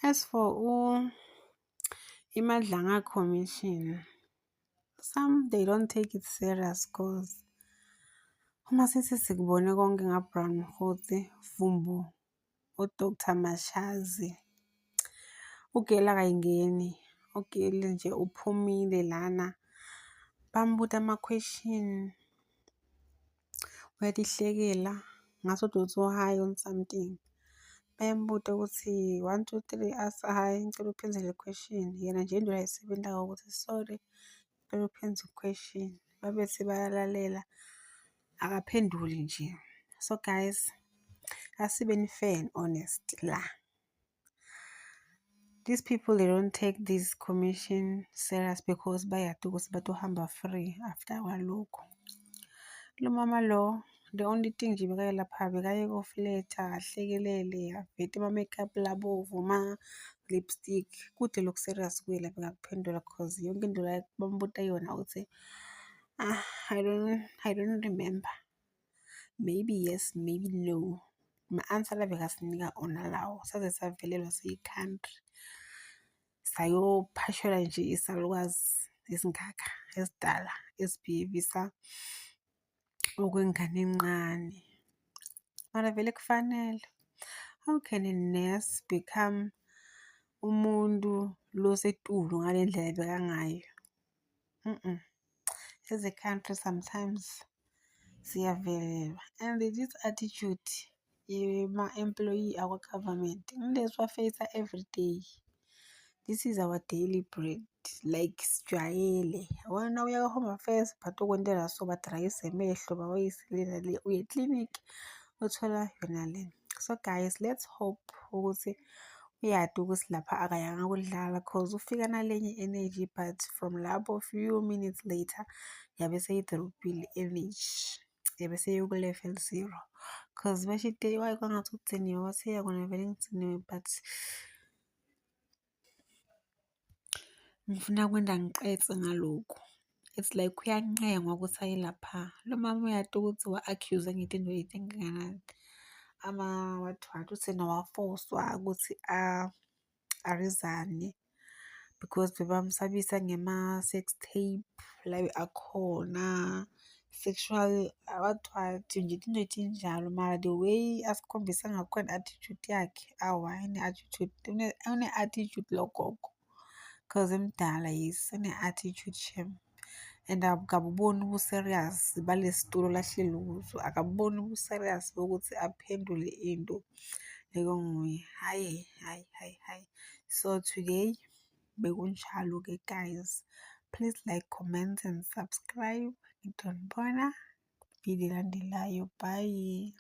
As for iMadlanga Commission, some they don't take it serious 'cause uma sithi sikubone konke nga-Brown Mogotsi, vumbu, o-Doctor Mashazi, u-girl akayingeni, u-girl nje uphumile lana, bambuta ama-question, uyatihlekela ngathi uthi u-high on something. Bayambuta ukuthi one, two, three, athi hhayi, ngicela uphendule le question. Yena nje into ayisebenzayo ukuthi sorry, ngicela uphendule i-question. Babethi bayalalela, akaphenduli nje. So guys, asibeni fair and honest la. These people, they don't take this commission serious because bayati ukuthi batohamba free after kwalokhu. Lo mama lo, the only thing nje bekaye lapha bekaye ko-flirt-a, ahlekelele, avete ama-makeup labovu, ma-lipstick. Kude lokhu serious kuye la bekakuphendula 'cause yonke into la bambuta yona uthi, "Ah, I don't remember. Maybe yes, maybe no." Ma-answer la bekasinika ona lawo, saze savelelwa siyi-country. Sayophashelwa nje isalukwazi esingaka esidala esi-behave-isa okwengane encane. Mara vele kufanele. How can a nurse become umuntu lo setulu ngale ndlela ebekangayo? As a country sometimes siyavelelwa and this attitude yema-employee akwa-government ngile siwa-face-a everyday. This is our daily bread, like sijwayele. Yabona uya kwa-Home Affairs batokwentela so, badrayise emehlo bawayise le nale, uye eklinikhi uthola yona le. So guys, let's hope ukuthi uyati ukuthi lapha akayanga kudlala 'cause ufika nalenye i-energy, but from lapho few minutes later yabe seyi-drop-ile energy, yabe seyiku-level zero 'cause bashite kwangathi udziniwe, wathi kona vele ngidiniwe, but ngifuna kwenda ngiqedze ngalokhu. It's like uyancengwa ukuthi aye lapha. Lo mama uyati ukuthi wa-accuse ngetinto letingakanani, ama what what, uthi yena wa-force-wa ukuthi a-resign-e because bebamsabisa ngema-sex tape la akhona, sexual what what nje tinto letinjalo. Mara the way asikhombisa ngakhona attitude yakhe, awa, une-attitude, une-attitude lo gogo 'cause emdala, yes, une-attitude shem and akabuboni ubu-serious bale situlo lahleli kuso, akabuboni ubu-serious bokuthi aphendule into lekunguye. Hhayi, hhayi, hhayi, hhayi. So today bekunjalo-ke guys. Please like, comment and subscribe. Ngizonibona video elandelayo. Bye.